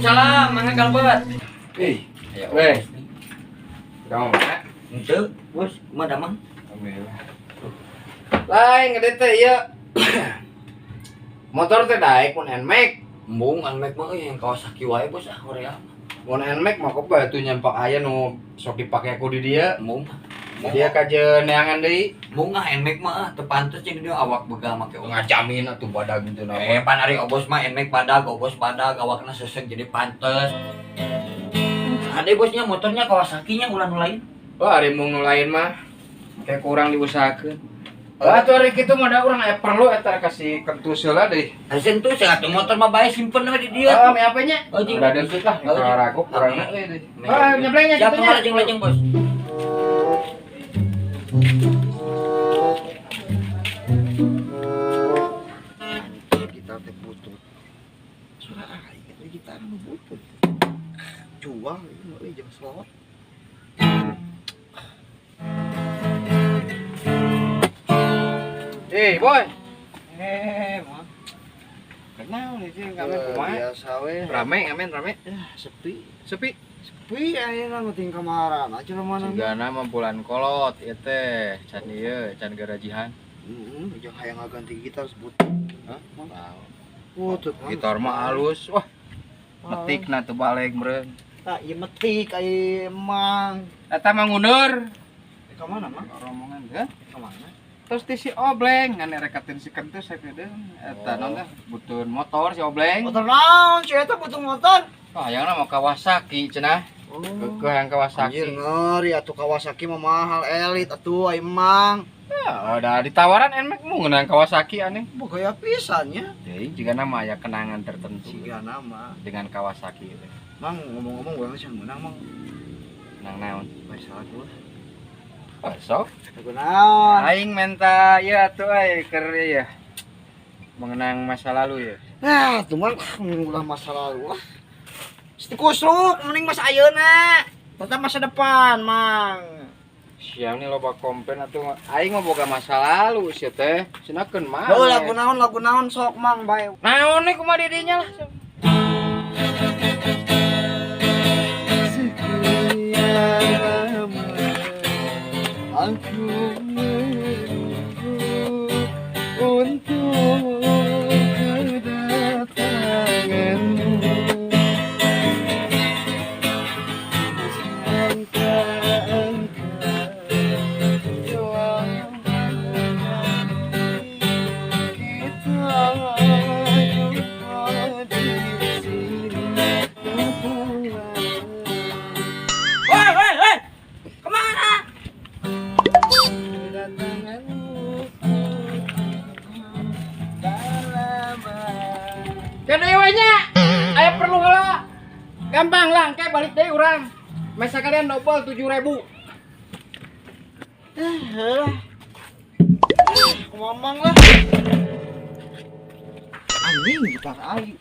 Waalaikumsalam, Mang Galbert. Ih, weh. Kamu mana? Henteu, Bos, kumaha damang? Alhamdulillah. Lain gede teh ieu. Motor teh daek mun NMAX. Embung NMAX mah euy yang Kawasaki wae bos ah hoream. Mun NMAX mah kok batu nyampak aya nu sok dipake ku di dieu. Embung. Dia kajeun neangan deui. Embung ah NMAX mah ah teu pantes jeung dia awak begal make oge. Ngajamin atuh badag gitu nama. Pan ari obos mah NMAX badag, obos badag awakna seseg jadi pantes. Ade bosnya motornya Kawasaki nya ulah nu lain. Wah, ari mung nu lain mah kayak kurang diusahakeun. Wah, atuh ari kitu mah da urang aya perlu eta kasih kentus heula deui. Hasen tuh saya atuh motor mah bae simpen we di dieu. Ah, me apa nya? Oh, jeung. Udah deukeut lah, Oh, jeung. ragu kurangna euy deui. Ah, nyeblengnya Siap kitu nya. lajeng-lajeng bos. Gitar teh butut. Suara aing eta gitar nu butut. Jual ieu mah euy jeung slot. Eh, boy. Mah. Kenal nih sih ngamen kumaha? Biasa we. Rame ngamen rame. Ya, sepi. Sepi. Sepi ayeuna mah ting kamaran aja mana. Sigana mah bulan kolot ieu teh, can ieu, can garajihan. Heeh, jeung hayang ngaganti gitar butut. Hah? Butut. Mang. Gitar mah halus. Wah, metikna teu balik meureun. Tah, ieu metik ai emang. Eta mah ngundur. Ka mana, Mang? Rombongan teh. Ka mana? Terus ti si Obleng ngan rekatin si kentus sakedeung. Eta naon teh butuh motor si Obleng. Motor naon? Si eta butuh motor. Wah, hayangna mau Kawasaki cenah. Oh. Kekeh hayang Kawasaki. Anjir ngeri atuh Kawasaki mah mahal elit atuh ai emang. Ya, udah ditawaran NMAX mu ngeunang Kawasaki aneh. Boga pisan nya. Jadi jika nama aya kenangan tertentu Siga nama. dengan Kawasaki itu. Mang ngomong-ngomong urang can meunang mang. Nang naon? Bae salah gua. Oh, sok. Lagu naon? Aing menta ieu atuh euy keur ieu ya. Mengenang masa lalu ya. Nah, tuh mang ulah masa lalu lah. Siti kusruk mending masa ayeuna. Tetap masa depan, Mang. Siang nih loba komplain atuh aing mah boga masa lalu sia teh. Sinakeun mah. Heuh, lagu naon sok Mang bae. Naon nih kumaha didinya lah. Sekian lama aku menunggu untuk kedatanganmu. Sangka engkau telah kita jumpa di sini. Woi, woi, woi. Kemana? Kedatanganmu tak lama. Kan deui we nya. Aya perlu heula. Gampang lah, engke balik deui urang. Masa kalian dobel 7.000. Helah. Ngomong lah. Anjing gitar aing.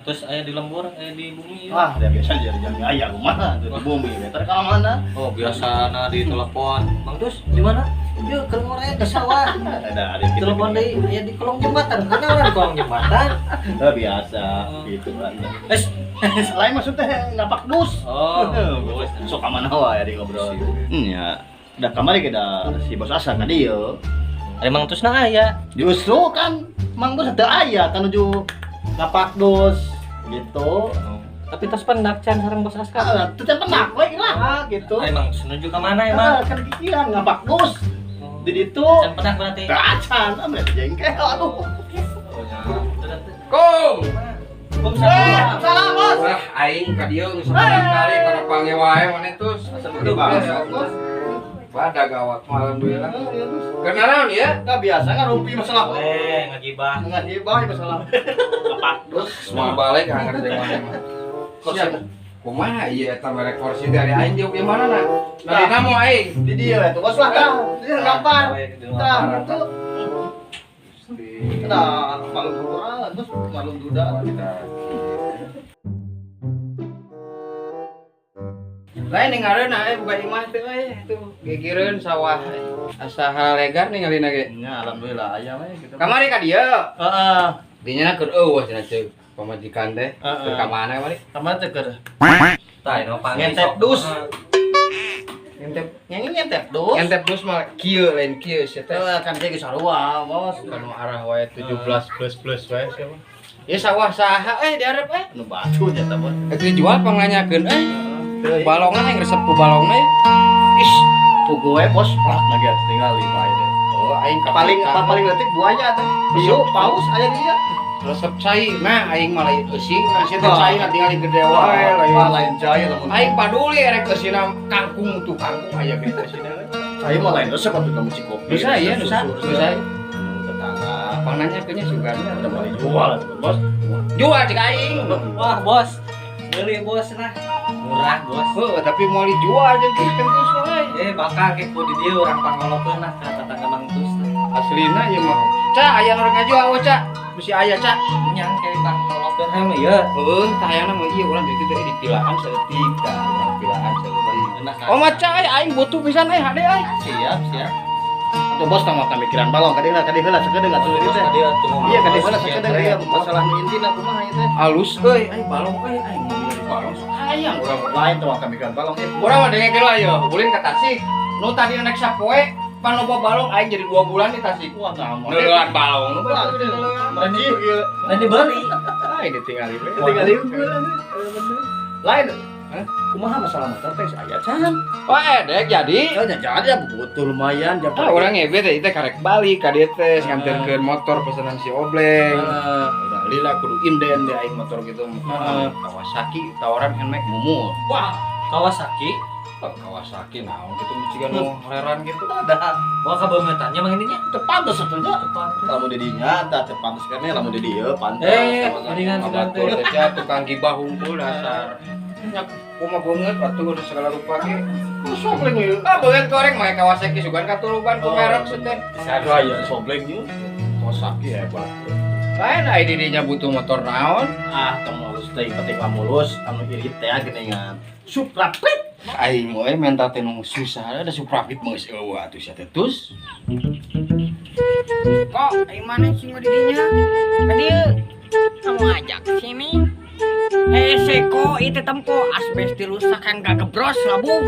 Terus aya di lembur, aya di bumi ya. Wah, dia biasa jadi jami ayam mana tuh di bumi meter kalau mana? Oh, biasa na di telepon. Mang Tus, di mana? Yuk, ke ngore ke sawah. Ada ada gitu. Telepon deui aya di kolong jembatan. Karena orang di kolong jembatan. Oh, biasa gitu kan. Es. Lain maksudnya ngapak dus. Oh, Sok ka mana wae di ngobrol. Ya. Udah kamari kita si bos Asa ka dieu. Ari Mang Tus na aya. Justru kan Mang Tus teu aya kanuju ngapak dus gitu. Tapi tos pendak can sareng bos Aska. Ah, teu can pendak we lah gitu. Ari Mang Tus nuju ka mana emang? Ah, kan kikian ngapak dus. Di ditu. Can pendak berarti. Teu acan, ah jengkel aduh. Oh, ya. Kom. Waalaikumsalam. Salam, Bos. Wah, aing ka dieu geus kali kana pange wae maneh tus. Aduh, bangsa, Bos. Badag awak mah alhamdulillah. Keur naon ya? Nggak biasa ngarumpi masalah. Ngagibah. Ngagibah masalah. Ngapak dus. Semua balik anggar jeung maneh mah. Kursi. Kumaha ieu eta merek kursi dari aing jauh di mana na? Nah, dina mo aing. Di dieu atuh bos lah tah. Di gambar. Tah, itu. Tah, malum kurang terus malum duda. Lain ningalina buka imah teh euy tuh gegireun sawah asa halegar ningalina ge. Nya alhamdulillah aya we gitu. Kamari ka dieu. Heeh. Dinya keur eueuh cenah ceuk pamajikan teh. Keur ka mana kamari? Kamari teh keur Tah, ini mah panggil ngentep dus. Ngentep Ngentep dus. Ngentep dus mah kieu lain kieu sia teh. Heuh kan kieu geus sarua, bos. Kanu arah wae 17 plus plus wae sia mah. Ieu sawah saha euy dihareup euy? Nu batu nya tah, bos. Eta dijual pangnanyakeun euy. Balongna aing resep ku balongna. Ih, pugu we bos plat lagi atuh tingali bae deh. Oh, aing paling leutik buaya teh. Hiu, paus aya di dieu. Resep cai nah aing mah lain eusi, nah sia teh cai na tingali gede wae lain. Wah, lain cai lamun. Aing paduli erek eusina kangkung tuh kangkung aya gede eusina. Cai mah lain resep atuh kamu si kopi. Dosa iya, dosa. Dosa. Tetangga. Pangnanyakeunnya sugan. Udah mulai jual atuh, bos. Jual cek aing. Wah, bos. Beli bos nah. Murah, bos. Heuh, tapi mau dijual jeung terus wae. Bakal ke ku di dieu urang pangolokeun lah ka tetangga Mang Tus. Aslina ieu mah. Ca, aya nu rek ngajual we, Ca. Bisi aya, Ca. Nyang ke pangolokeun hayang ieu. Heuh, tah hayangna mah ieu urang ditu teh dipilaan saeutik tah, urang pilaan saeutik. Oh, mah Ca, aing butuh pisan euy hade euy. Siap, siap. Atuh bos tong mah mikiran balong ka dieu heula sakedeung atuh ieu teh. Iya ka dieu heula sakedeung ieu masalah nu intina kumaha ieu teh. Alus euy, aing balong euy, aing mau balong sok hayang urang lain tong mah mikiran balong ieu. Urang mah dengekeun lah ieu, ulin ka Tasik. Nu tadi naik sapoe pan loba balong aing jadi 2 bulan di Tasik. Wah, nah, neuleun balong. Nu Berani ieu. Lain dibeli. Aing ditinggali we. Ditinggali lain. Hah? Kumaha masalah motor teh aya can. Oh, edek jadi. Ya jadi ya butuh lumayan jam. Ah, urang ngebe teh teh karek balik ka dieu teh nganterkeun motor pesanan si Obleng. Udah lila kudu inden deh aing motor gitu. Kawasaki tawaran NMAX mumul. Wah, Kawasaki. Kawasaki naon gitu jiga nu horeran gitu. Ada. Wah, kabeungetannya mang ininya. Teu pantes atuh nya. Teu pantes. Lamun di dinya tah teu pantes keneh lamun di dieu pantes. Mendingan sugan teh tukang gibah hungkul dasar. Nya kumaha beungeut atuh segala rupa ge. Sobleng ieu. Ah beungeut goreng mah Kawasaki sugan katuluban ku merek teh. Sarua ya sobleng ieu. Kawasaki hebat. Lain ai di dinya butuh motor naon? Ah, tong mulus teh penting mah mulus anu irit teh geuningan. Supra Fit. Aing we menta teh nu susah ada Supra Fit mah geus eueuh atuh sia teh tus. Kok aing mana sih di dinya? Ka dieu. Kamu ajak sini. Seko itu tempo asbes dirusak yang gak gebros lah bu.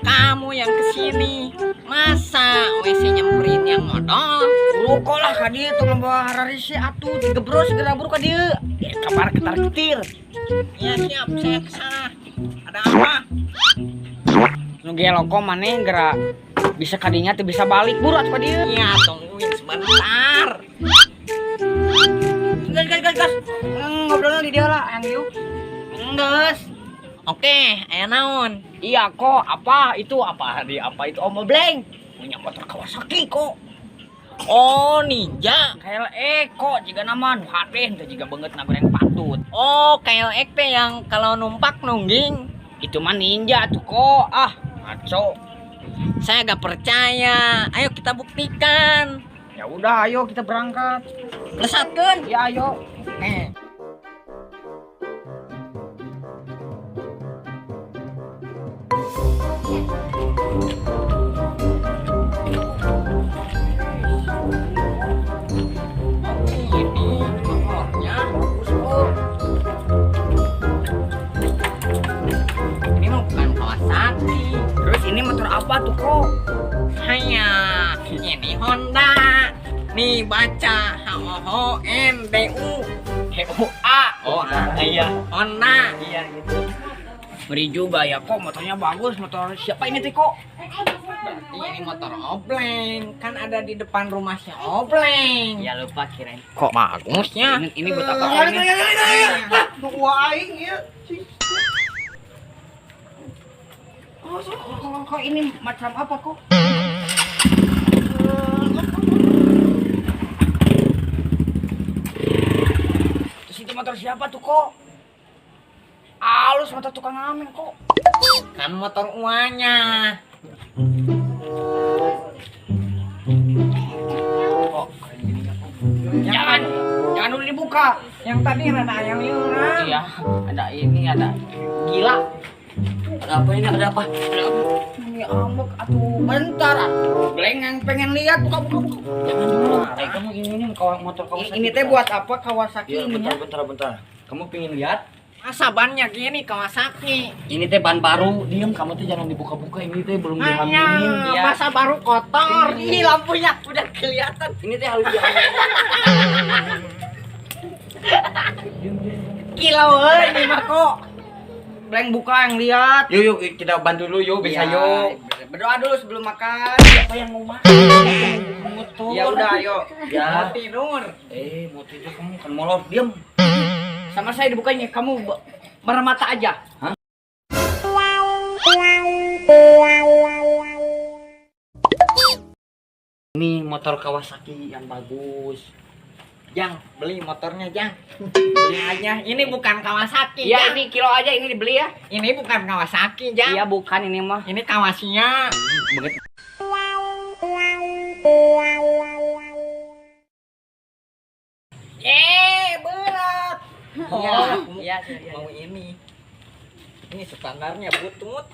Kamu yang kesini masa WC nyemperin yang modal? Ruko lah ka dieu tuh ngebawa hararisi atuh digebros segera buru ka dieu. Kabar ketar ketir. Ya siap saya kesana. Ada apa? Nu geloko maneh geura bisa kadinya tuh bisa balik buru atuh ka dieu. Ya tungguin sebentar. Gas gas gas gas. Ngobrolnya di dia lah, yang yuk. Enggeus. Oke, aya naon? Iya kok, apa itu apa di apa itu Om Obleng? Punya motor Kawasaki kok. Oh, Ninja. KLX kok jiga nama nu hade teh jiga beungeut na goreng patut. Oh, KLX teh yang kalau numpak nungging. Itu mah Ninja tuh kok. Ah, ngaco. Saya gak percaya. Ayo kita buktikan. Ya udah, ayo kita berangkat. Lesatkeun. Ya ayo. Ini motornya bagus kok. Ini mah bukan Kawasaki. Terus ini motor apa tuh kok? Hanya ini Honda. Nih baca H O H N D U H U A. Oh, A. Iya. Honda. Iya gitu. Ngeri juga ya kok motornya bagus. Motor siapa ini teh kok? Berarti ini motor Obleng. Kan ada di depan rumahnya Obleng. Ya lupa kirain. Kok bagusnya? Ini buat apa ini? Dua aing ieu. Oh, kok ini macam apa kok? Terus itu motor siapa tuh kok? Halus motor tukang ngamen kok. Kan motor uangnya. Kok keren gini ya kok. Jangan, jangan dulu dibuka. Yang tadi rada ayam liuran. Iya, ada ini ada. Gila. Ada apa ini? Ada apa? Ada apa? Ini ambek atuh bentar atuh. Blengang pengen lihat buka buka buka. Jangan dulu. Kamu ini motor Kawasaki. Ini teh buat apa Kawasaki Ya, ini? bentar bentar. Kamu pingin lihat? Masa bannya gini Kawasaki? Ini teh ban baru. Diam, kamu tuh jangan dibuka-buka. Ini teh belum dihamilin. Hanya masa baru kotor. Ini lampunya udah kelihatan. Ini teh harus dihamilin. Kilau euy ini mah kok. Bleng buka yang lihat. Yuk yuk kita bantu dulu yuk bisa Ya, yuk. Berdoa dulu sebelum makan. Siapa yang mau makan? Motor. Ya udah ayo. Ya. Mau tidur. Mau tidur kamu kan molor, diam. Sama saya dibukanya, kamu meremata aja. Hah? Ini motor Kawasaki yang bagus. Jang, beli motornya, Jang. Beli aja. Ini bukan Kawasaki, Iya, Jang. ini kilo aja ini dibeli ya. Ini bukan Kawasaki, Jang. Iya, bukan ini mah. Ini Kawasinya. Berat. Oh, iya, iya, mau ini. Ini standarnya butut.